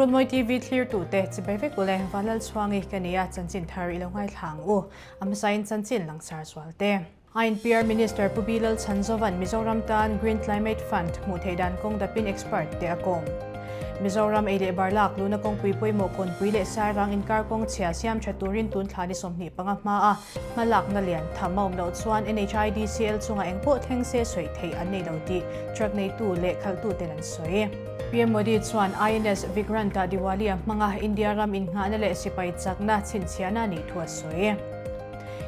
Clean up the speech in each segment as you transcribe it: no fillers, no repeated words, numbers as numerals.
Runmawi TV thlirtute chibai vek ule Vanlalchhuangi ka nia chanchin thar i lo ngaithla ang u. A hmasain chanchin langsar zual te. INPR Minister Pu B Lalchhanzova'n Mizoram tan Green Climate Fund hmuh theih dan kawng dapin expert te a kawm. Mizoram ei leh bar lak luhna kawngpui pawimawh kawnpui leh Sairang inkar kawng chhia siam tha turin tun thla ni 25 hmaa hmalakna lian tham a awm loh chuan NHIDCL chungah eng pawh thleng se sawi theih an nei lo tih truck neitu leh khalhtuten an sawi. PM Modi chuan INS Vikrant-ah Diwali a hmang a, India ram innghahna leh sipai chakna chhinchhiahna a nih thu a sawi.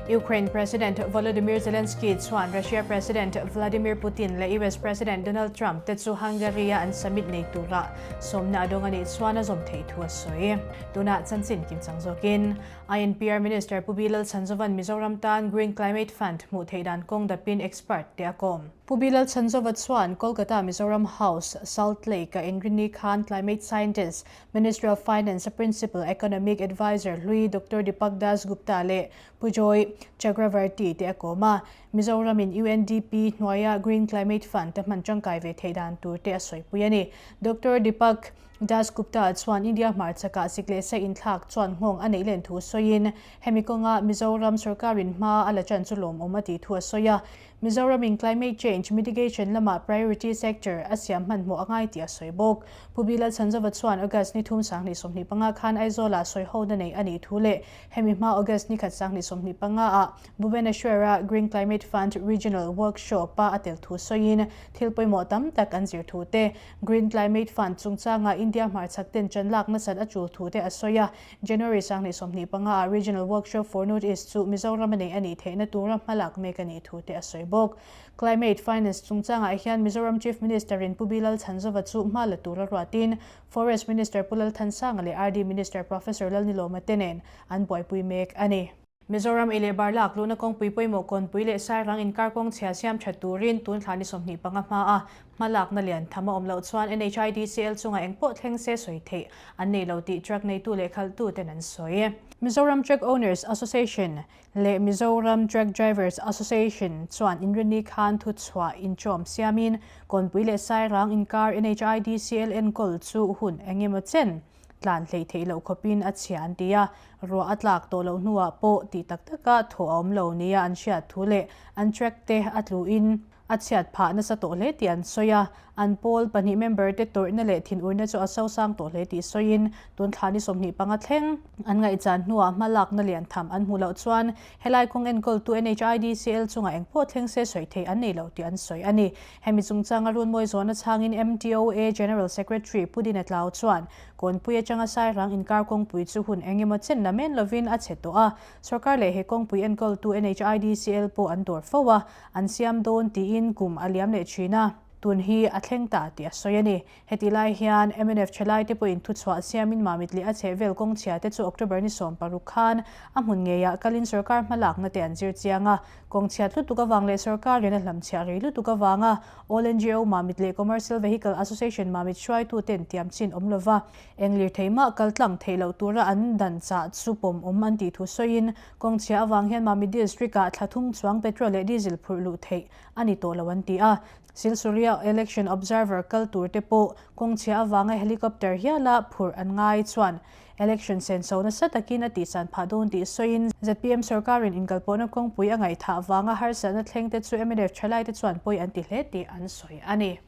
Ukraine President Volodymyr Zelensky chuan Russia President Vladimir Putin leh US President Donald Trump te chu Hungary-a an summit nei tura sawmna a dawng a nih chuan a zawm theih thu a sawi. Tunah chanchin kimchang zawkin INPR Minister Pu B Lalchhanzova'n Mizoram tan Green Climate Fund hmuh theih dan kawng dapin expert te a kawm. Pu B Lalchhanzova chuan Kolkata Mizoram House, Salt Lake-a inrinni khan Climate Scientist, Ministry of Finance-a Principal Economic Adviser hlui Doctor Dipak Das Gupta leh Pu Joy Chakravarty te a kawm a. Mizoramin UNDP hnuaia Green Climate Fund te hman tangkai ve theih dan tur te a sawipui a ni. Doctor Dipak Das Gupta chuan India hmarchakah sik leh sa inthlak chuan nghawng a neih len thu sawiin hemi kawnga Mizoram sorkarin hma a la chan chu lawmawm a tih thu a sawi a. Mizoramin climate change mitigation lamah priority sector a siam hmanhmawh a ngai tih a sawi bawk. Pu Bilal Chhanzova chuan August ni thum 2025 khan Aizawlah sawihona neih a nih thu leh hemi hma August ni khat 2025 ah Bhubaneswar-a Green Climate Fund Regional Workshop-a a tel thu sawiin thil pawimawh tam tak an zir thu te, Green Climate Fund chungchanga India hmarchhak ten ṭan lak nasat a ṭul thu te a sawi a. January 2025 ah Regional Workshop for North East chu Mizoram a neih a nih theihna tura hmalak mek a nih thu te a sawi bawk. Climate Finance chungchangah hian Mizoram Chief Minister-in Pu Bilal Chhanzova chu hma la tura ruatin Forest Minister Pu Lalthansanga leh RD Minister Professor Lalnilawma te nen an buaipui mek a ni. Mizoram ei leh bar lak luhna kawngpui pawimawh kawnpui leh Sairang inkar kawng chhia siam that turin tun thla ni 25 hmaa hmalakna lian tham a awm loh chuan NHIDCL chungah eng pawh thleng se sawi theih an nei lo tih truck neitu leh khalhtu ten an sawi. Mizoram Truck Owners Association leh Mizoram Truck Drivers Association chuan inrinni khan thuchhuah inchawm siamin kawnpui leh Sairang inkar NHIDCL enkawl chu hun eng emaw chen Tlan hleih theih loh khawpin a chhia an ti a, ruah a tlak tawh loh hnuah pawh tih tak taka thaw a awm lo nia an hriat thu leh an track te a tluin a chhiat phah nasa tawh hle tih an sawi a. An pawl pahnih member te tawrhna leh thinurna chu a sosang tawh hle tih sawiin tun thla ni 25 thleng an ngaihchan hnuah hmalakna lian tham an hmuh loh chuan helai kawng enkawltu NHIDCL chungah engpawh thleng se sawi theih an nei lo tih an sawi a ni. Hemi chungchanga Runmawi zawhna chhangin MTOA General Secretary Pu Dina Tlau chuan Kawnpui atanga Sairang inkar kawngpui chu hun eng emaw chen la men lovin a chhe tawh a, sorkar leh he kawngpui enkawltu NHIDCL pawh an dawr fo a, an siam dawn tiin kum a liam leh thin a, tun hi a thleng ta tih a sawi a ni. Hetih lai hian mnf thalaite pawhin thuchhuah siamin Mamit leh a chhehvel kawngchhia te chu October ni 16 khan a hmun ngeiah kalin sorkar hmalakna te an zir chiang a. Kawngchhiat lutuk avang leh sorkarin a hlamchhiah rei lutuk avanga All ngo Mamit leh Commercial Vehicle Association Mamit hruaituten tiam chin awm lova eng lirthei mah kal tlang theih loh tura an dan chah chu pawm awm an tih thu sawiin kawngchhia avang hian Mamit District-ah thla thum chuang petrol leh diesel phurh luh theih a ni tawh lo an ti a. Silsuria Election Observer kal tur te pawh kawngchhia avanga helicopter hiala phurh an ngai chuan election senso nasa takin a tihsan phah dawn tih sawiin zpm sorkarin inkalpawhna kawngpui a ngaihthah avanga harsatna thleng te chu mnf thalaite chuan pawi an ti hle tih an sawi a ni.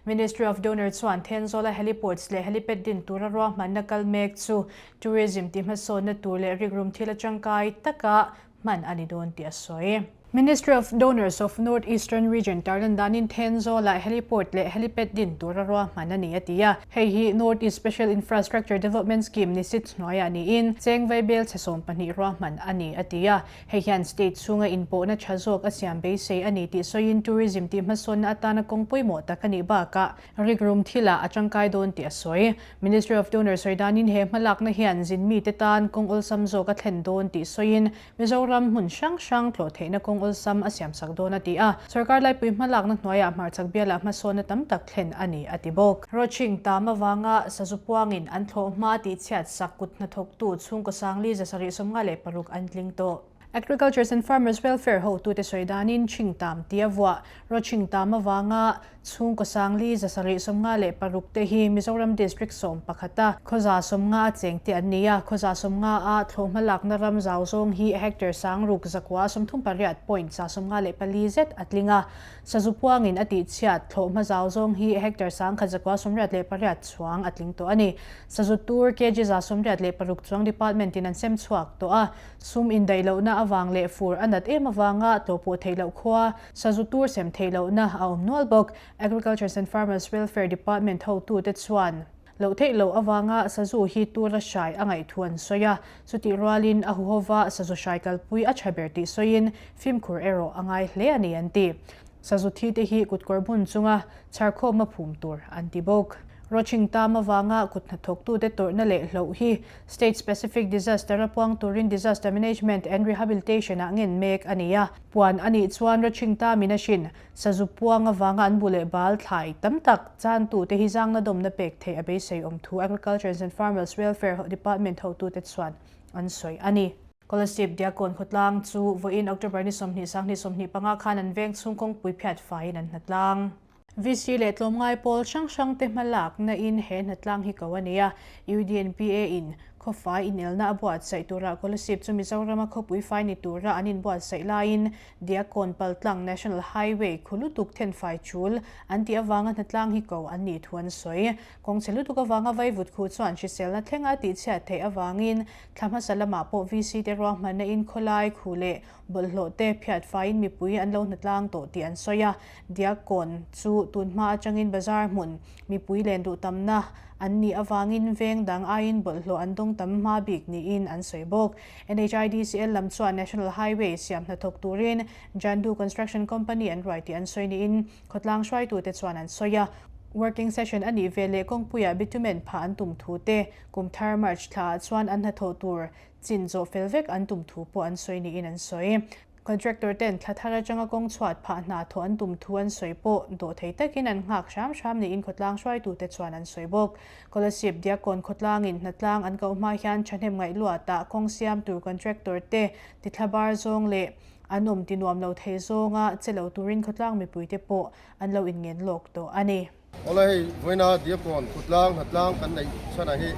Ministry of Donor chuan Thenzawla heliports leh helipad din tura ruahmanna kal mek chu tourism tihhmasawnna tur leh rikrum thil atangkai taka hman a ni dawn tih a sawi. Ministry of Donors of North Eastern Region tarlan danin Thenzawlah heliport leh helipad din tura ruahman a ni a ti a. Hei hi North East Special Infrastructure Development Scheme NISID hnuaiah niin cheng vaibel chhe 12 ruahman a ni a ti a. Hei hian state chhunga inpawhna tha zawk a siam beisei a ni tih sawiin tourism tihhmasawnna atana kawng pawimawh tak a nih bakah rikrum thilah a tangkai dawn tih a sawi. Ministry of Donor sawi danin he hmalakna hian zin mite tan kawng awlsam zawk a thlen dawn tih sawiin Mizoram hmun hrang hrang tlawh theihna kawng awlsam a siamsak dawn a ti a. Sorkar laipui hmalakna hnuaiah hmarchhak bialah hmasawnna tam tak thlen a ni a ti bawk. Rawching tam avanga sazu puangin an thlawh hma tihchhiat sak kut hnathawktu chhungkaw sangli 756 an tling tawh. Agricultures and Farmers Welfare hotute sawi danin Chhingtam tia vuah Rawchingtam avanga. Chhungkaw Sangli 756 te hi Mizoram District 11 a khawza 50 a chengte an ni a, khawza 50 a thlawhhma lakna ram zau zawng hi hectare 6,000 938 point 154 zet a tling a, sazu puangin a tihchhiat thlawhhma zau zawng hi hectare 1,188 chuang a tling tawh a ni. Sazu tur kg 186 chuang department in an sem chhuak tawh a, sum indaih lohna avang leh fur a nat em avanga tlawhpawh theih loh khua Sazu tur sem theih lohna a awm nual bawk. Agriculture and Farmers Welfare Department hotute chuan loh theih loh avanga sazu hi tura hrai a ngaih thu an sawi a, chutih rualin a huhova sazu hrai kalpui a tha ber tih sawiin fimkhur erawh a ngai hle a ni an ti. Sazu thi te hi kutkawr hmun chunga chharkhawma phum tur an ti bawk. Rawching tam avanga kut hnathawktute tawrhna leh hloh hi State Specific Disaster a puang turin Disaster Management and Rehabilitation ah ngen mek a ni a. Puan a nih chuan Rawching tamin a hrin, sazu puang avanga an bu leh bal thlai tam tak chantute hi zangna dawmna pek theih a beisei awm thu Agriculture and Farmers Welfare Department hotute chuan an sawi a ni. Kolasib Diakkawn khawtlang chu vawiin October ni 20 sanghnih 25 khan an veng chhung kawngpui phiat faiin an hnatlang. VC leh tlawmngai pawl hrang hrang te hmalakna in he hnatlang hi ko a ni a, UDNPA in khawfai inelna a buatsaih turah Kolasib chu Mizorama khawpui fai ni tura an inbuatsaih laiin Diakkawn Paltlang National Highway khu lutuk thenfai chul an tih avanga hnatlang hi ko an nih thu an sawi. Kawng chhe lutuk avanga vaivut khuh chuan hriselna thlenga tihchhiat theih avangin thla hmasa lamah pawh VC te ruahmanna in khawlai khuh leh bawlhhlawh te phiat faiin mipui an lo hnatlang tawh tih an sawi a. Diakkawn chu tunhma atangin bazar hmun mipui len duh tamna an nih avangin veng dang aiin bawlhhlawh an dawng tam hma bik niin an sawi bawk. NHIDCL lam chuan National Highway siam hnathawk turin Jandu Construction Company an ruai tih an sawi niin khawtlang hruaitute chuan an sawi a. Working session a nih veleh kawngpuiah bitumen phah an tum thu te, kum thar March thlaah chuan an hnathawh tur chin zawh fel vek an tum thu pawh an sawi niin an sawi. Contractor ten thla thar atanga kawng chhuat phah hna thawh an tum thu an sawi pawh dawh thei takin an nghak hram hram niin khawtlang hruaitute chuan an sawi bawk. Kolasib Diakkawn khawtlangin hnatlang an koh hma hian thahnem ngaih luatah kawng siam tur contractor te tithla bar zawng leh an awm ti nuam lo thei zawnga che lo turin khawtlang mipuite pawh an lo inngen lawk tawh a ni. Awle hei vawiina Diakkawn khawtlang hnatlang kan neih chhanah hi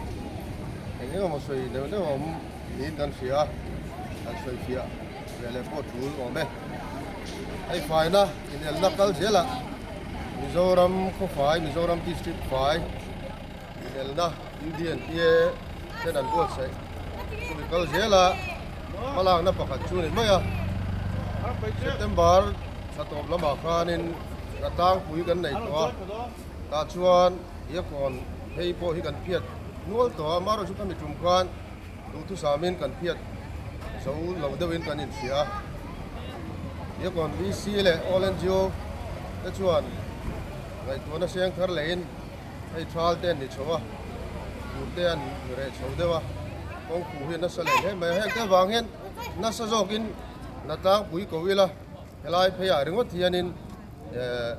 eng eng emaw sawi neuh neuh a awm niin kan hria a, kan sawi fiah ve leh pawh tul awm e. Hei faina inelna kal zelah Mizoram khawfai, Mizoram District fai inelna UDNPA ten an buatsaih chumi kal zela hmalakna pakhat chu ni mai a. September thla tawp lamah khanin hna tlangpui kan nei tawh a, tah chuan Diakkawn phei pawh hi kan phiat nual tawh a, amaherawhchu khami tum khan duhthusamin kan phiat zo lo deuhin kan inhria a. Diakkawn VC leh All NGO te chuan ngaihtuahna seng thar lehin Hei thal te an ni chho a, tur te an reh chho deuh a, kawngphu hi a nasa leh hle mai a, heng te avang hian nasa zawkin Natlangpui ko ila helai pheiah ringawt hianin eh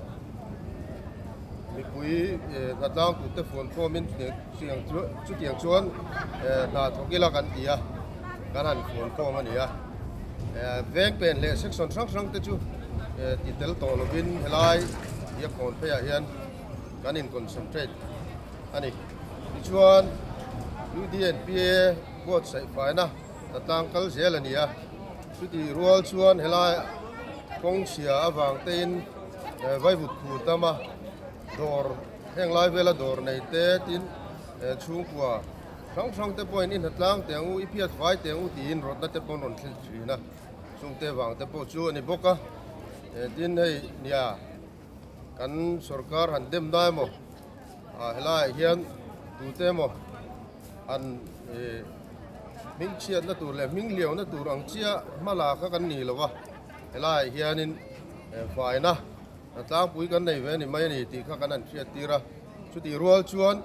mipui eh Hnatlang tur te fuan khawmin chutiang chu chutiang chuan eh hna thawk ila kan ti a, kan han fuan khawm a ni a, eh veng pen leh section hrang hrang te chu eh ti tel tawh lovin helai Diakkawn pheiah hian. kan in concentrate a ni. Tichuan UDNPA buatsaih faina hnatlang kal zel a ni a, chutih rual chuan helai kawng chhia avang tein vaivut khu tama dawr heng lai vela dawr nei te tin chhungkua hrang hrang te pawhin i hnatlang teh ang u, i phiat fai teh ang u tiin rawtna te pawh an rawn thlen thin a, chungte vang te pawh chu a ni bawk a, tin hei nia. Kan sorkar han dem na emaw ah helaiah hian tute emaw han ih hming chhiatna tur leh hming liauhna tur ang chiah hma la kha kan ni lo va, helaiah hianin faina hnatlangpui kan nei ve a ni mai a ni tih kha kan han hriat tir a, chutih rual chuan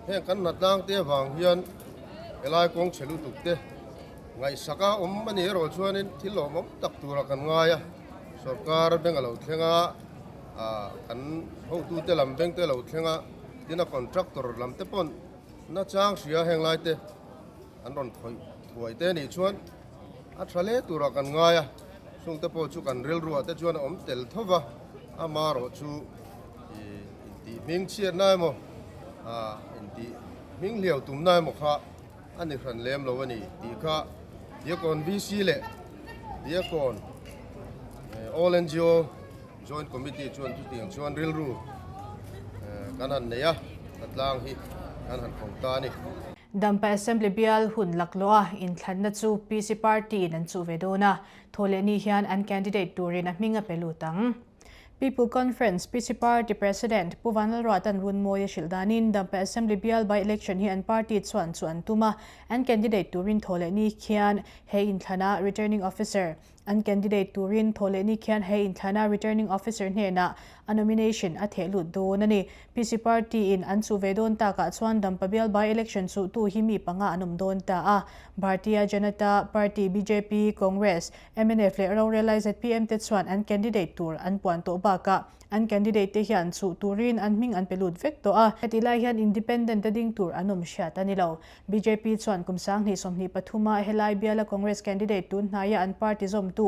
heng kan hnatlang te avang hian helai kawng chhe lutuk te ngaihsak a awm a nih erawh chuanin thil lawmawm tak turah kan ngai a. Sorkar bank a lo thleng a, ah kan hotute lam bank te a lo thleng a, tin a contractor lam te pawn nachang hria heng lai te an rawn khawih thuai te anih chuan a tha hle turah kan ngai a, chungte pawh chu kan rilruah te chuan a awm tel tho va, amaherawh chu Intih hmingchhiatna emaw, intih hminghliau tumna emaw kha a ni hran lem lo a ni tih kha Diakon VC leh Diakon All ngo Joint Committee chuan chutiang chuan rilru kan han nei a, hnatlang hi kan han ko ta a ni. Dampa Assembly bial hun laklawh a inthlanna chu PC Party in an chuh ve dawn a, Thawhlehni hian an candidate turin a hming a pe lut ang. People Conference, PC Party President Pu Vanlalruata'n Runmawi a hrilh danin Dampa Assembly bial by-election hi an party chuan chu an tum a, an candidate turin Thawhlehni khian he inthlana Returning Officer An candidate turin Thawhlehni khian he inthlana Returning Officer hnenah a nomination a theh lut dawn a ni. PC Party in an chuh ve dawn takah chuan Dampa bial by-election chuhtu hi mi panga an awm dawn ta a. Bharatiya Janata Party, bjp, Congress, mnf leh rorelai zpm te chuan an candidate tur an puan tawh bakah an candidate te hian chuh turin an hming an pe lut vek tawh a. Hetih lai hian Independent a ding tur an awm hriat a ni lo. Bjp chuan kum 2023 a helai biala Congress candidate tun hnaia an party zawmtu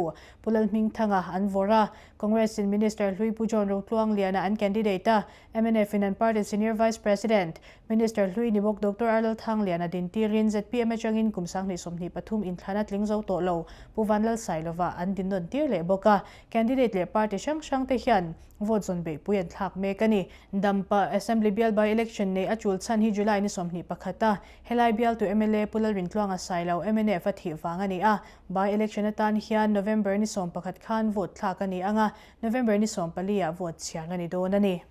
Pu Lalhmingthanga an vawrh a, Congress in Minister hlui Pu John Rotluangliana an candidate a, mnf in an party Senior Vice President, Minister hlui ni bawk Doctor R Lalthangliana dintirin zpm atangin kum 2023 inthlan a tling zo tawh lo Pu Vanlalsailova an dinnawn tir leh bawk a, candidate leh party hrang hrang te hian vote zawn beihpui an thlak mek a ni. Dampa Assembly bial by election nei a chul chhan hi July ni 21 a, helai bialtu mla Pu Lalrintluanga Sailo, mnf a thih vang a ni a. By election atan hian November ni 11 khan vote thlak a ni ang a, November ni 14 ah vote chhiar a ni dawn a ni.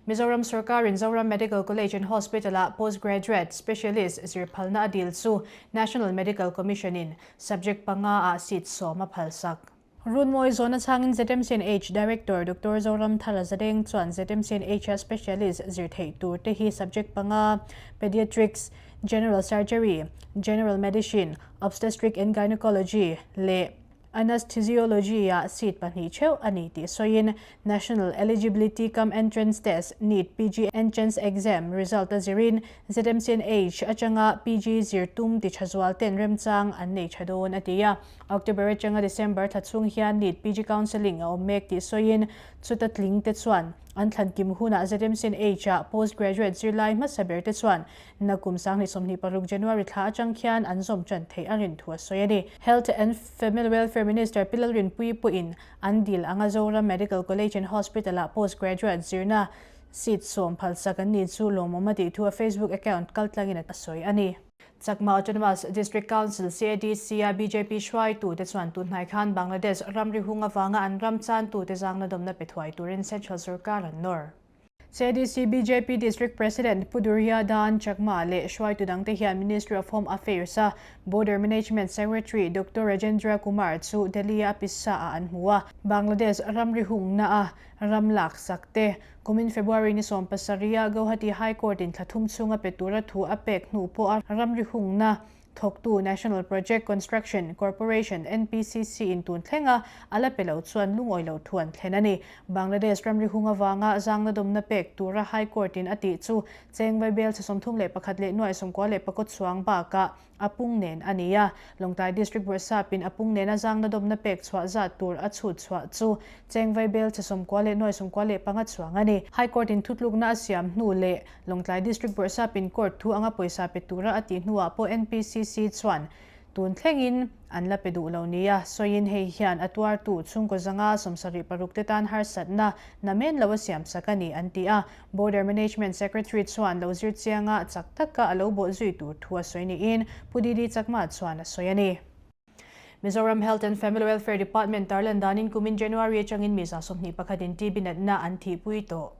Mizoram sorkarin Zoram Medical College and Hospital-ah Postgraduate Specialist zir phalna a dil chu National Medical Commission-in subject panga ah seat 10 a phalsak. Runmawi zawhna chhangin ZMCNH Director Doctor Zoramthara Zadeng chuan ZMCNH-a Specialist zir theih tur te hi subject panga, Pediatrics, General Surgery, General Medicine, Obstetric and Gynecology leh Anesthesiology-ah seat pahnih theuh a ni tih sawiin National Eligibility cum Entrance Test, NEET, PG Entrance Exam result a zirin ZMCNH atanga PG zir tum ti tha zual ten remchang an nei tha dawn a ti a. October atanga December thla chhung hian NEET PG Counselling a awm mek tih sawiin chuta tling te chuan an thlan kim hunah ZMCNH ah Post Graduate zirlai hmasa ber te chuan Nakum 2026 January thla atang khian an zawm tan theih a rin thu a sawi a ni. Health and Family Welfare Minister Pi Lalrinpuii pawhin an dil anga Zoram Medical College and Hospital-ah Post Graduate zirna seat 10 phalsak an nih chu lawmawm a tih thu a Facebook account kaltlangin a sawi a ni. Chakma Autonomous District Council, CADC, a bjp hruaitute chuan tunhnai khan Bangladesh ramri hung avanga an ram chantute zangna dawmna pe thuai turin Central sorkar an nawr. CADC bjp District President Pu Duryodhan Chakma leh hruaitu dangte hian Ministry of Home Affairs-a Border Management Secretary Doctor Rajendra Kumar chu Delhi-a pisa-ah an hmu a. Bangladesh ramri hungna-a ram laksak te kumin February ni 17-a Gauhati High Court-in thla thum chhunga pe tura thu a pek hnu pawha ramri hungna Thawktu National Project Construction Corporation, NPCC, in tun thlenga a la pe lo chuan lungawi lo thu an thlen a ni. Bangladesh ramri hung avanga zangna dawmna pek tura High Court in a tih chu cheng vaibel chhe 31 leh nuai 94 leh pakua chuang bakah a pung nen a ni a. Lawngtlai District Bawrhsap in a pung nena zangna dawmna pek chhuah zat tur a chhut chhuah chu cheng vaibel chhe 90 leh nuai 95 chuang a ni. High Court in thutlukna a siam hnu leh Lawngtlai District Bawrhsap in court thu anga pawisa pe tura a tih hnuah pawh NPCC chuan tun thlengin an la pe duh lo nia sawiin hei hian a tuartu chhungkaw zanga 76 te tan harsatna namen lo a siamsak a ni an ti a. Border Management Secretary chuan lo zir chianga chak taka a lo bawhzui tur thu a sawi niin Pu DD Chakma chuan a sawi a ni. Mizoram Health and Family Welfare Department tarlan danin kumin January atangin mi 21 in TB natna an thihpui tawh.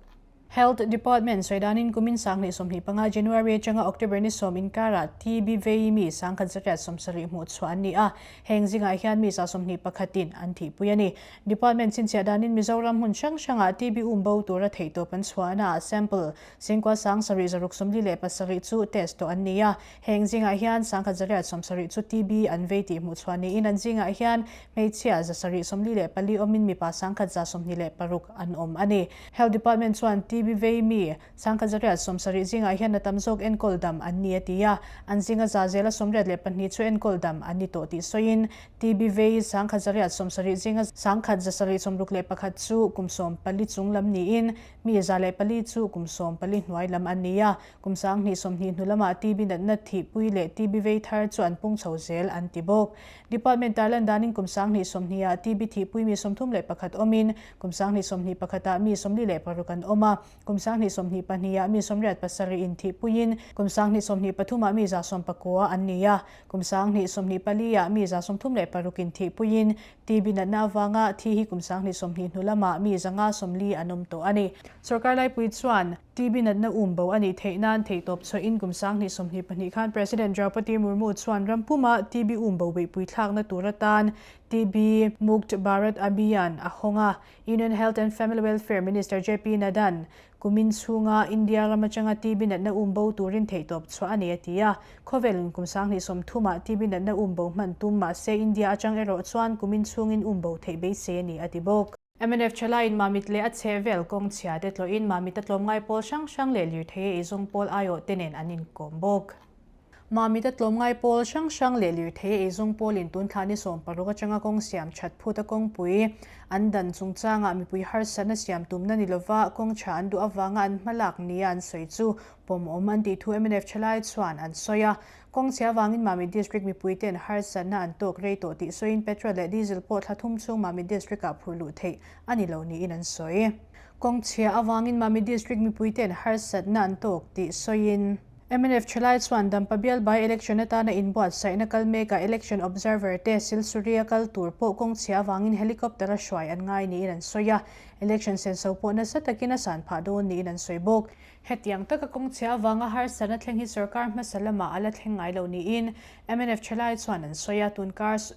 Health Department sawi danin kumin 2025 January atanga October ni 10 inkarah TB vei mi 1170 hmuh chhuah an ni a, heng zingah hian mi 21 in an thihpui a ni. Department chhinchhiah danin Mizoram hmun hrang hrangah TB um bo tura theihtawp an chhuahnaah sample singkua 7747 chu test tawh an ni a, Heng zingah hian 1170 chu TB an vei tih hmuh chhuah niin an zingah hian hmeichhia 744 awmin mipa 1126 an awm a ni. Health Department chuan TB. TB vei mi 10,170 zingah hian na tam zawk enkawl dam an ni a ti a, an zinga za zela 82 chu enkawl dam an ni tawh tih sawiin TB vei 1070 zinga 1761 chu kum 14 chung lam niin mi 104 chu kum 14 hnuai lam an ni a, kum 2020 hnu lamah TB natna thihpui leh TB vei thar chu an pung chho zel an ti bawk. Department tarlan danin kum 2020 ah TB thihpui mi 31 awmin Kum 2021 ah mi 46 an awm a, kum 2022 ah mi 87 inthihpuiin kum 2023 ah mi 19 an ni a, kum 2024 ah mi 36 inthihpuiin TB natna avanga thi hi kum 2020 hnu lamah mi 540 an awm tawh a ni. Sorkar laipui chuan TB natna um bo a nih theih nan theihtawp chhuahin kum 2022 khan President Draupadi Murmu chuan ram puma TB um bo beihpui thlakna tur atan TB Mukt Bharat Abhiyan a hawng a, Union Health and Family Welfare Minister JP Nadda-a'n kumin chhunga India ram atanga TB natna um bo turin theihtawp chhuah a ni a ti a. Khawvelin kum 2030 ah TB natna um bo hman tum mahse India atang erawh chuan kumin chhungin um bo theih beisei a ni a ti bawk. Mnf thalaiin Mamit leh a chhe vel kawng chhia te tlawhin Mamit a tlawmngai pawl hrang hrang leh lirthei a eizawng pawl aiawh te nen an inkawm bawk. Mamit a tlawmngai pawl hrang hrang leh lirthei a eizawng pawlin tun thla ni 16 atanga kawng siam that phut a kawngpui an dan chungchangah mipui harsatna siam tumna ni lova kawng tha an duh avanga an hmalak nia an sawi chu pawmawm an tih thu mnf thalai chuan an sawi a. Kawng chhia avangin Mamit District mipuite'n harsatna an tawk rei tawh tih sawiin petrol leh diesel pawh thla thum chhung Mamit District-ah phur luh theih a ni lo niin an sawi. Kawng chhia avangin Mamit District mipuite'n harsatna an tawk tih sawiin. Mnf thalai chuan Dampa bial by election atana inbuatsaihna kal mekah election observer te Silsuria kal tur pawh kawng chhia avangin helicopter a hruai an ngai niin an sawi a, election senso pawh nasa takin a san phah dawn niin an sawi bawk. Hetiang taka kawng chhia avanga harsatna thleng hi sorkar hmasa lamah a la thleng ngai lo niin mnf thalai chuan an sawi a, tunkar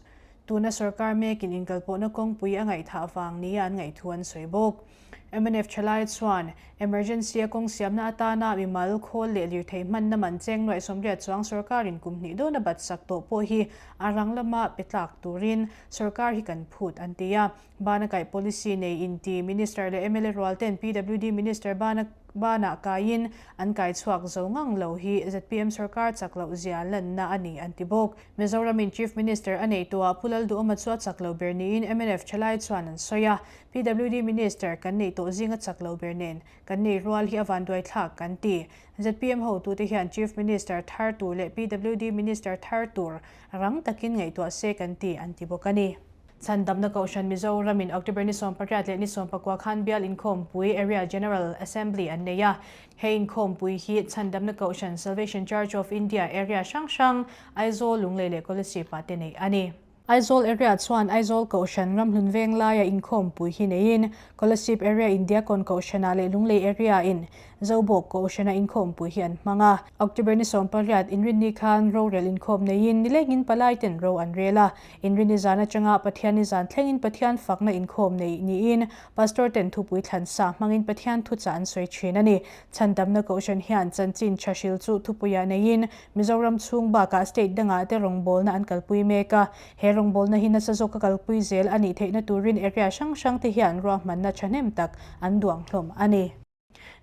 tuna sorkar mekin inkalpawhna kawngpui a ngaihthah vang nia an ngaihthu an sawi bawk. Mnf thalai chuan emergency a kawng siamna atana mimal khawl leh lirthei hmanna man cheng nuaih 80 chuang sorkarin kum hnih dawna bat sak tawh pawh hi a rang lama pe tlak turin sorkar hi kan phut an ti a. Bana kaih policy nei inti Minister leh mla rual ten PWD Minister bana banah kaiin an kai chhuak zo ngang lo hi zpm sorkar chak loh zia lanna a ni an ti bawk. Mizoramin Chief Minister a nei tawhah Pu Lalduhawma chu a chak lo ber niin mnf thalai chuan an sawi a. PWD Minister kan neih tawh zinga chak lo ber nen kan nei rual hi a vanduai thlak kan ti. Zpm hotute hian Chief Minister thar tur leh PWD Minister thar tur rang takin ngaihtuah se kan ti an ti bawk a ni. Chhandamna Kohhran Mizoramin October ni 18 leh ni 19 khan bial inkhawmpui Area General Assembly an nei a. He inkhawmpui hi Chhandamna Kohhran Salvation Church of India area hrang hrang Aizawl, Lunglei leh Kolasib-ah te neih a ni. Aizawl area chuan Aizawl Kohhran Ramhlun Veng laia inkhawmpui hi neiin Kolasib area in Diakon Kohhranah leh Lunglei area in Zobawk Kohhrana inkhawmpui hi an hmang a. October ni 18 Inrinni khan rorel inkhawm neiin nilengin palaiten ro an rel a. Inrinni zan atanga Pathianni zan thlengin Pathian fakna inkhawm neih niin Pastor ten thupui thlan sa hmangin Pathian thuchah an sawi thin a ni. Chhandamna Kohhran hian chanchin tha hril chu thupuiah neiin Mizoram chhung bakah state dangah te rawngbawlna an kalpui mek a. He rawngbawlna hi nasa zawka kalpui zel a nih theihna turin area hrang hrang te hian ruahmanna thahnem tak an duang hlawm a ni.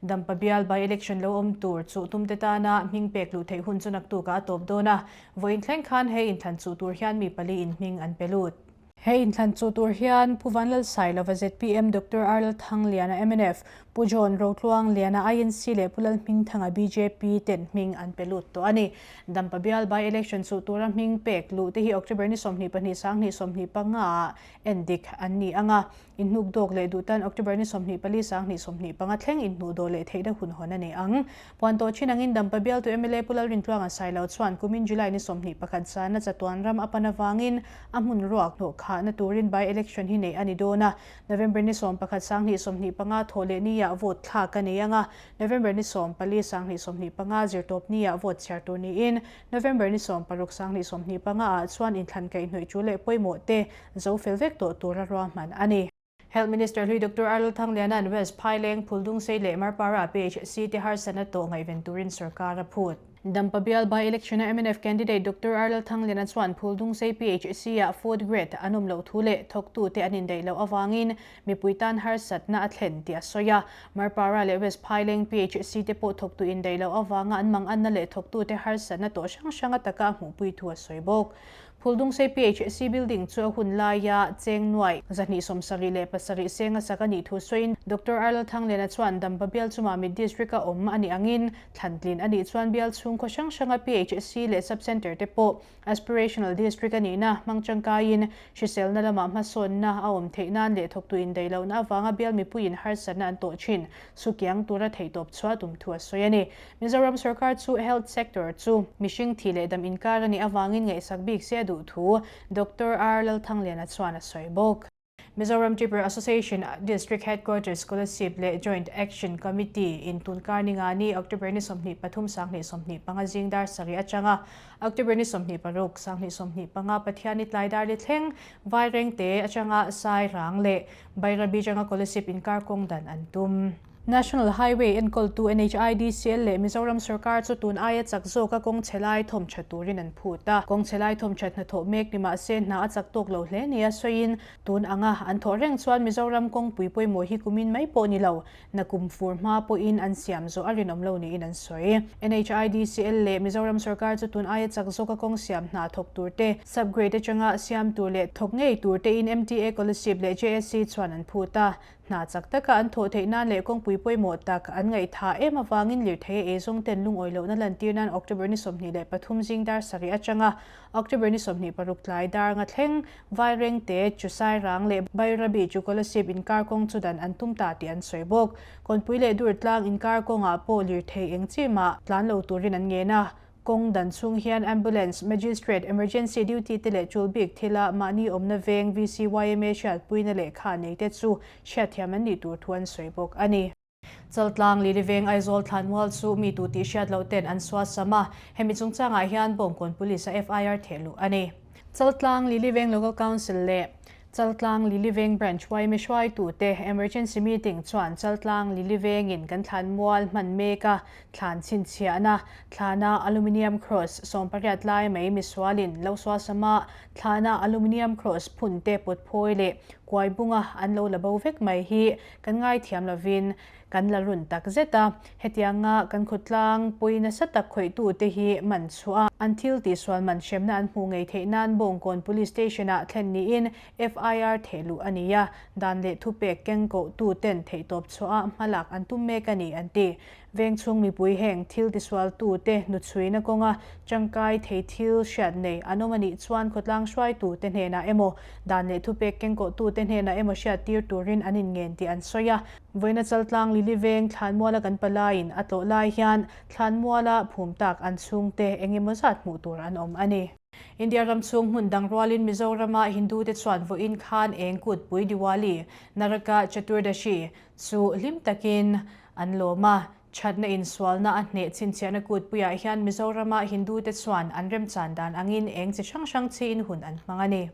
Dampa bial by election lo awm tur chuh tumte tana hming pek luh theih hun chu naktukah a tawp dawn a. Vawiin thleng khan he inthlan chuh tur hian mi pali in hming an pe lut. He inthlan chuh tur hian Pu Vanlalsailova zpm, Doctor R Lalthangliana mnf, Pu John Rotluangliana INC leh Pu Lalhmingthanga bjp ten hming an pe lut tawh a ni. Dampa bial by election chuh tura hming pek luh te hi October ni 22 2025 ah endik an ni ang a. Inhnuk dawk leh duh tan October ni 24 2025 thleng inhnuh dawh leh theihna hun hawn a ni ang. Puan tawh thin angin Dampa bialtu mla Pu Lalrintluanga Sailo chuan kumin July ni 21 zana chatuan ram a pan avangin a hmun ruak hnawh khahna turin by election hi neih a ni dawn a. November ni 11 2025 thawh leh niah vote thlak a nei ang a, November ni 14 2025 zirtawp niah vote chhiar tur niin November ni 16 2025 ah chuan inthlan kaihhnawih chu leh pawimawh te zo fel vek tawh tura ruahman a ni. Health Minister hlui Doctor Arnold Thangliana'n West Phaileng, Phuldungsei leh Marpara PHC te harsatna tawh ngaihven turin sorkar a phut. Dampa bial by-election-a mnf candidate Doctor Arlal Thangliana chuan Phuldungsei PHC-ah fourth grade an awm loh thu leh thawktute an indaih loh avangin mipui tan harsatna a thlen tih a sawi a. Marpara leh West Phaileng PHC te pawh thawktu indaih loh avanga an manganna leh thawktute harsatna tawh hrang hrang ataka a hmuhpui thu a sawi bawk. Phuldungsei PHC building chu a hun laia cheng nuaih 277 senga sak a nih thu sawiin Doctor Arlal Thangliana chuan Dampa bial chuma Mid District-a awm a nih angin thlantlin a nih chuan bial chhungkhaw hrang hranga PHC leh Sub-Centre te pawh Aspirational District a nihna hmang tangkaiin hriselna lamah hmasawnna a awm theih nan leh thawktu indaih lohna avanga bial mipuiin harsatna an tawh thin sukiang tura theihtawp chhuah tum thu a sawi a ni. Mizoram sorkar chu Health Sector chu mihring thih leh dam inkar a nih avangin ngaihsak bik se a duh thu Doctor R Lalthangliana chuan a sawi bawk. Mizoram Tripura Association District Headquarters Kolasib leh Joint Action Committee in tunkar ni nga ni October ni 23 2025 zing dar sarih atanga October ni 26 2025 Pathianni tlai dar li thleng Vairengte atanga Sairang leh Bairabi atanga Kolasib inkar kawng dan an tum. National Highway enkawltu NHIDCL leh Mizoram sorkar chu tun aia chak zawka kawng chhe lai thawm tha turin an phut a. Kawng chhe lai thawm that hnathawh mek ni mahse hna a chak tawk lo hle nia sawiin tun anga an thawh reng chuan Mizoram kawngpui pawimawh hi kumin mai pawh ni lo, nakum fur hma pawhin an siam zawh a rinawm lo niin an sawi. NHIDCL leh Mizoram sorkar chu tun aia chak zawka kawng siam hna thawk tur te, sub-grade atanga siam tur leh thawk ngei tur tein MTA Kolasib leh JSC chuan an phut a. Hna chak taka an thawh theih nan leh kawngpui pawimawh tak an ngaihthah em avangin lirthei a eizawng ten lungawi lohna lantir nan October ni 23 zing dar sarih atanga October ni 26 tlai dar nga thleng Vairengte, Chusairang leh Bairabi chu Kolasib inkar kawng chu dan an tum ta tih an sawi bawk. Kawnpui leh Durtlang inkar kawngah pawh lirthei eng chi mah tlan lo turin an ngen a. Kawng dan chhung hian Ambulance, Magistrate, Emergency Duty te leh tul bik thila mahni awmna veng VCYMA hriatpuina lehkha nei te chu hriatthiam an nih tur thu an sawi bawk a ni. Chaltlang Lili Veng Aizawl Thlanmual chu mi tu tih hriat loh ten an suasam a, hemi chungchangah hian Bawngkawn Police a FIR thehluh a ni. Chaltlang Lili Veng Local Council leh Chaltlang Lili Veng Branch yma hruaitute Emergency Meeting chuan Chaltlang Lili Vengin kan thlanmual hman mek a, thlan chhinchhiahna, thlana Aluminium Cross 18 lai mai misualin lo suasama thlana Aluminium Cross phun te pawt phawi leh kuai bunga an lo la bo vek mai hi kan ngaithiam lovin Kan la run tak zet a, hetianga kan khawtlang pawi nasa tak khawihtute hi man chhuah a, an thil tihsual man hremna an hmuh ngei theih nan Bawngkawn Police Station-ah thlen niin FIR thehluh a ni a, dan leh thupek keng kohtu ten theihtawp chhuah a hmalak an tum mek a ni an ti. Vengchhung mipui heng thil tisualtute hnuchhuina kawnga tangkai thei thil hriat nei an awm a nih chuan khawtlang hruaitute hnenah emaw, dan leh thupek keng kohtute hnenah emaw hriattir turin an inngen tih an sawi a. Vawiina Chaltlang Lili Veng Thlanmuala kan palaiin a tlawh lai hian Thlanmuala phum tak an chhungte eng emaw zat hmuh tur an awm a ni. India ram chhung hmun dang rualin Mizorama Hindu-te chuan vawiin khan eng kutpui Diwali, Naraka Chaturdashi, chu hlim takin an lawm a. Thatna insualna a hneh chhinchhiahna kutpuiah hian Mizorama Hindu-te chuan an remchan dan angin eng chi hrang hrang chiin hun an hmang a ni.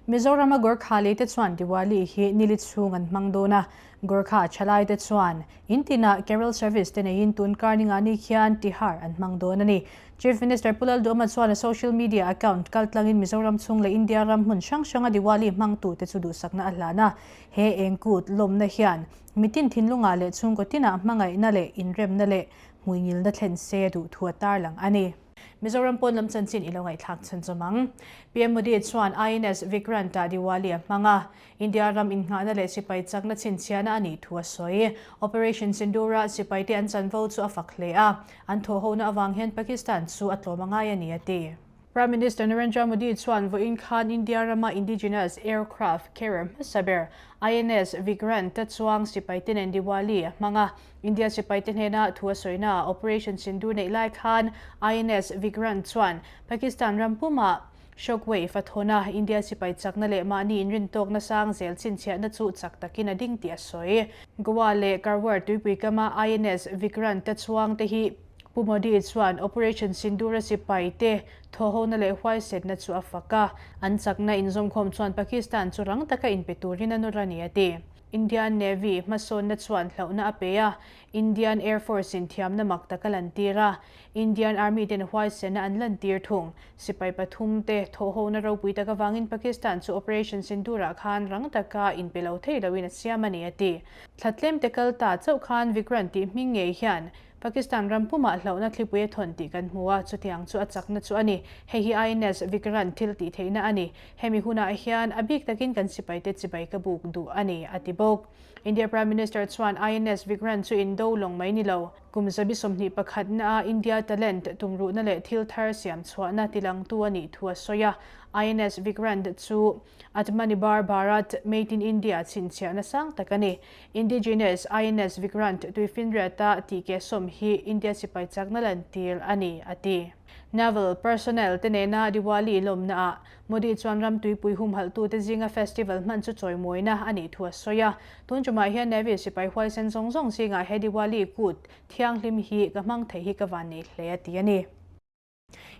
Mizorama Gorkha lei te chuan Diwali hi nili chhung an hmang dawn a, Gorkha thalai te chuan in tinah Carol Service te neiin tun kar ninga ni khian Tihar an hmang dawn a ni. Chief Minister Pu Lalduhoma chuan a social media account kaltlangin Mizoram chhung leh India ram hmun hrang hranga Diwali hmangtu te chu duhsakna a hlan a, he engkut lawmna hian mitin thinlungah leh chhungkaw tinah hmangaihna leh inremna leh hmuingilna thlen se duh thu a tarlang a ni. Mizoram pawn lam chanchin i lo ngaihthlak chhan chawm ang. PM Modi chuan INS Vikrant-ah Diwali a hmang a, India ram innghahna leh sipai chakna chhinchhiahna a nih thu a sawi. Operation Sindoor-a sipaite an chanvo chu a fak hle a, an thawhhona avang hian Pakistan chu a tlawm a ngai a ni a ti. Prime Minister Narendra Modi chuan vawiin khan India rama indigenous aircraft carrier hmasa ber INS Vikrant-a chuang sipaite nen Diwali a hmang a. India sipaite hnena thu a sawina Operation Sindoor neih lai khan INS Vikrant chuan Pakistan ram pumah shockwave a thawn a, India sipai chakna leh mahni inrintawkna sang zel chhinchhiahna chu chak takin a ding tih a sawi. Goa leh Karwar tuipui kama INS Vikrant-a chuangte hi Pu Modi chuan Operation Sindoor-a sipaite thawhhona leh huaisetna chu a fak a, an chakna inzawmkhawm chuan Pakistan chu rang taka inpe turin a nawr a ni a ti. Indian Navy hmasawnna chuan hlauhna a pe a, Indian Air Force in thiamna mak tak a lantir a, Indian Army ten huaisena an lantir thung. Sipai pathum te thawhhona ropui tak avangin Pakistan chu Operation Sindoor-ah khan rang taka inpe lo thei loin a siam a ni, a ti. Thla tlem te kal ta chauh khan Vikrant tih hming ngei hian Pakistan ram pumah hlauhna thlipui a thawn tih kan hmu a, chutiang chu a chakna chu a ni. Hei hi INS Vikrant thil tih theihna a ni. Hemi hunah hian a bik takin kan sipaite chibai ka buk duh a ni, a ti bawk. India Prime Minister chuan INS Vikrant chu indo lawng mai ni lo. Kum 21 naa India talent tumruhna leh thil thar siam chhuahna tilangtu a nih thu a sawi a. INS Vikrant chu Atmanirbhar Bharat, Made in India chhinchhiahna sang tak a ni. Indigenous INS Vikrant tuifinriata tihkeh sawm hi India sipai chakna lantir a ni, a ti. Naval personnel te nena Diwali lawmnaah Modi chuan ram tuipui humhalhtute zinga festival hman chu chawimawina a nih thu a sawi a. Tun tumah hian Navy sipai huaisen zawng zawng zingah he Diwali kut thianghlim hi ka hmang thei hi ka van nei hle a ti a ni.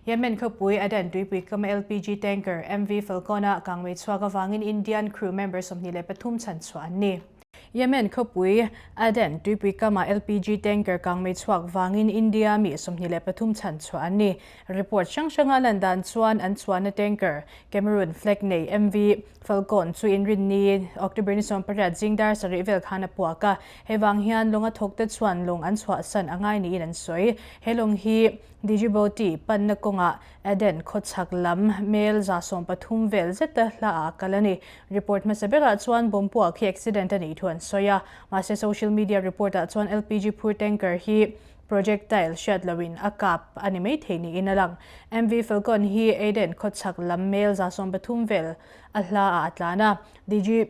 Yemen khawpui Aden tuipui kama LPG tanker MV Falcon-a kangmei chhuak avangin Indian crew member 23 chhan chhuah an ni. Yemen khawpui Aden tuipui kama LPG tanker kangmei chhuak vangin India mi 23 chhan chhuah an ni. Report hrang hranga lan dan chuan an chhuahna tanker Cameroon flag nei MV Falcon chu inrinni October ni 18 zing dar sarih vel khan a puak a. Hei vang hian lawng a thawkte chuan lawng an chhuahsan a ngai niin an sawi. He lawng hi Djibouti panna kawngah Aden khawchhak lam mel 130 vel zeta hlaah a kal a ni. Report hmasa berah chuan bomb puak hi accident a nih thu an sawi a, mahse social media report-ah chuan LPG phur tanker hi projectile hriat loin a kap a ni maithei niin a lang. MV Falcon hi Aden khawchhak lam mel 130 vel a hlaah a tlan a, Dji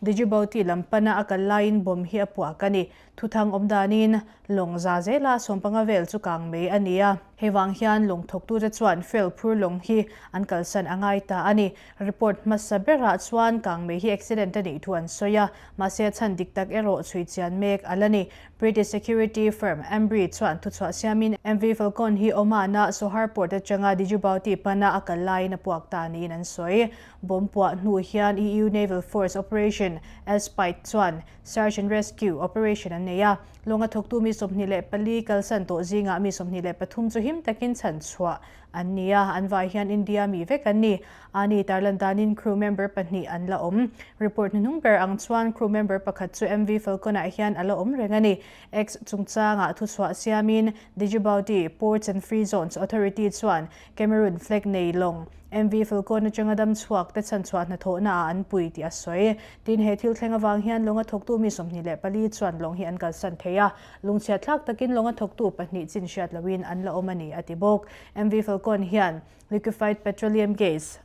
Djibouti lam pana a kal laiin bomb hi a puak a ni. Thuthang awm danin lawng za zela 15 vel chu kang mai a ni a. Hei vang hian lawng thawktute chuan fuel phur lawng hi an kalsan a ngai ta a ni. Report hmasa berah chuan kang mai hi accident a nih thu an sawi a, mahse a chhan dik tak erawh chhui chian mek a la ni. British security firm Ambrey chuan thuchhuah siamin MV Falcon hi Oman-a Sohar port atanga Djibouti pana a kal laiin a puak ta niin an sawi. Bomb puah hnu hian EU Naval Force Operation Aspide chuan search and rescue operation an nei a. Lawnga thawktu mi 24 kalsan tawh zingah mi 23 chu him takin chhan chhuah an ni a, an vai hian India mi vek an ni. Ani tarlan danin crew member pahnih an la awm. Report hnuhnung ber ang chuan crew member pakhat chu MV Falcon-ah hian a la awm reng a ni. X chungchangah thuchhuah siamin Djibouti Ports and Free Zones Authority chuan Cameroon flag nei lawng MV Falcon atanga dam chhuak te chhanchhuah hnathawhna ah an pui tih a sawi. Tin, he thil thleng avang hian lawnga thawktu mi 24 chuan lawng hi an kalsan thei a, lungchhiat thlak takin lawnga thawktu pahnih chin hriat loin an la awm a ni, a ti bawk. MV Falcon hian Liquefied Petroleum Gas,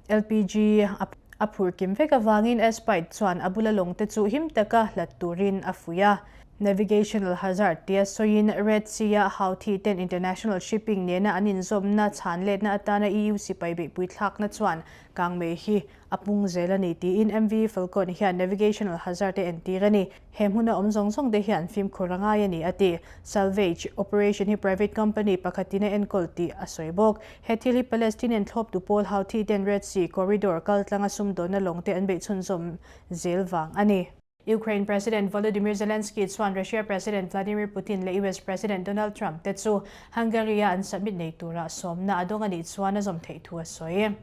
LPG, a phur kim vek avangin Aspide chuan a bula lawng te chu him taka hlat turin a fuih a. Navigational hazard tia sawiin Red Sea-a Houthi ten international shipping nena an inzawmna chhan letna atana EU sipai beihpui thlakna chuan kangmei hi a pung zel a ni tiin MV Falcon hian navigational hazard a entir a ni. He hmuna awm zawng zawng te hian fimkhur a ngai a ni, a ti. Salvage operation hi private company pakhatin a enkawl tih a sawi bawk. He thil hi Palestinian thlawptu pawl Houthi ten Red Sea corridor kaltlanga sumdawnna lawng te an beih chhunzawm zel vang a ni. Ukraine President Volodymyr Zelensky chuan Russia President Vladimir Putin leh US President Donald Trump te chu Hungary-a an summit nei tura sawmna a dawng a nih chuan a zawm theih thu a sawi.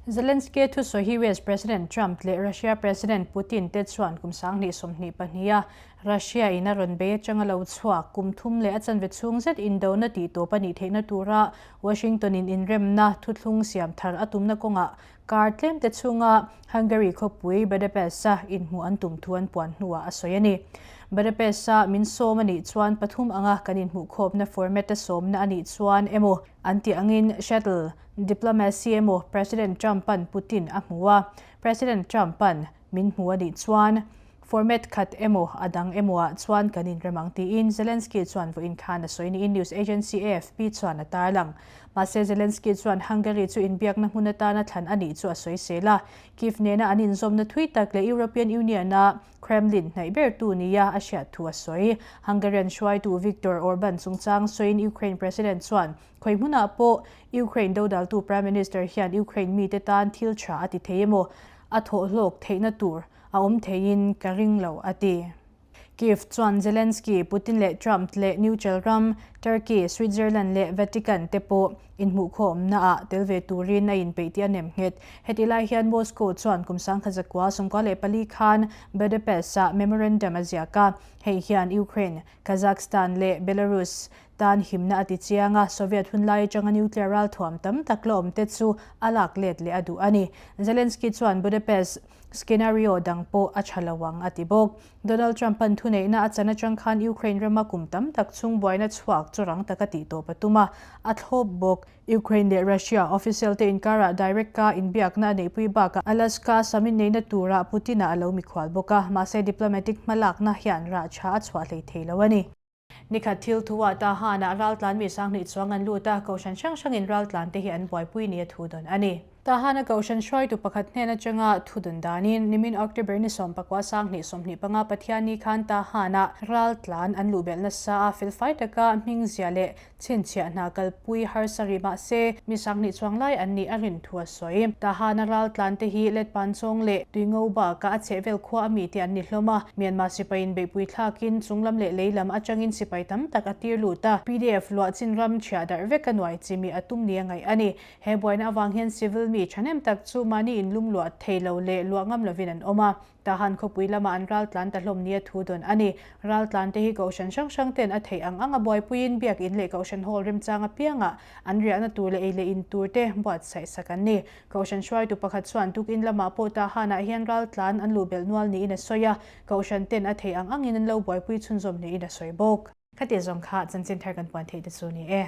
Zelensky thusawi hi US President Trump leh Russia President Putin te chuan kum 2022 a Russia in a rawn bei atanga lo chhuak kum thum leh a chanve chhung zet indona tih tawp a nih theihna tura Washington in inremna thuthlung siam thar a tumna kawngah Kar tlemte chhunga Hungary khawpui Budapest-a inhmuh an tum thu an puan hnuah a sawi a ni. Budapest-a min sawm a nih chuan pathum anga kan inhmuhkhawpna format-a sawmna a nih chuan emaw an tih angin shuttle diplomacy emaw President Trump-a'n Putin a hmu a, President Trump-a'n min hmu a nih chuan format khat emaw a dang emaw-ah chuan kan inrem ang tiin Zelensky chuan vawiin khan a sawi niin news agency AFP chuan a tarlang. Mahse Zelensky chuan Hungary chu inbiakna hmun atana thlan a nih chu a sawisel a, Kyiv nena an inzawmna thui tak leh European Union-a Kremlin hnaih bertu nia a hriat thu a sawi. Hungarian hruaitu Viktor Orban chungchang sawiin Ukraine President chuan khawi hmunah pawh Ukraine dodaltu Prime Minister hian Ukraine mite tan thil tha a ti thei emaw? a thawh hlawk theihna tur a awm theiin ka ring lo, a ti. Kyiv chuan Zelensky, Putin leh Trump leh neutral ram Turkey, Switzerland leh Vatican te pawh inhmuhkhawmnaah tel ve turin a inpeih tih a nem nghet. Hetih lai hian Moscow chuan kum 1994 khan Budapest-ah memorandum a ziak a, hei hian Ukraine, Kazakhstan leh Belarus tan himna a ti chiang a, Soviet hun lai atanga nuclear ralthuam tam tak la awmte chu a lak let leh a duh a ni. Zelensky chuan Budapest scenario dang pawh a tha lo ang a ti bawk. Donald Trump-a'n thuneihna a chan atang khan Ukraine rama kum tam tak chhung buaina chhuak chu rang taka tih tawp a tum a, a thlawp bawk. Ukraine leh Russia official te inkarah direct ka inbiakna a neihpui bakah Alaska summit neihna turah Putin-a a lo mikhual bawk a, mahse diplomatic hmalakna hian rah tha a chhuah hlei thei lo a ni. Nikhat thil thu ah Tahan-ah raltlan mi 2000 chuang an lut a, kohhran hrang hrangin raltlan te hi an buaipui nia thu dawn a ni. Tahan-a kohhran hruaitu pakhat hnen atanga thu dawn danin nimin October ni 19 2025 Pathianni khan Tahan-ah raltlan an luh belh nasa a, felfai taka hming zia leh Chhinchhiah hna kalpui harsa rih mah se, mi 2000 chuang lai an nih a rin thu a sawi. Tahana raltlan te hi Letpan chawng leh Tuingo bakah a chhehvel khua a mi te an ni hlawm a. Myanmar sipai in beihpui thlakin chunglam leh leilam atangin sipai tam tak a tir lut a, pdf luah chin ram chhiah darh vek a nuai chimi a tum ni a ngaih a ni. He buaina avang hian civil mi thahnem tak chu mahni inlum luah thei lo leh luah ngam lovin an awm a. Tahan khawpui lamah an raltlan ta hlawm nia thu dawn a ni. Raltlan te hi Kohhran hrang hrang ten a theih ang ang a buaipuiin Biakin leh Kohhran Hall remchang apiangah an riahna tur leh ei leh in tur te buatsaih sak an ni. Kohhran hruaitu pakhat chuan tukin lamah pawh Tahanah hian raltlan an luh belh nual niin a sawi a, Kohhran ten a theih ang angin an lo buaipui chhunzawm niin a sawi bawk. Khati zawng kha chanchin thar kan puan theih te chu ni e.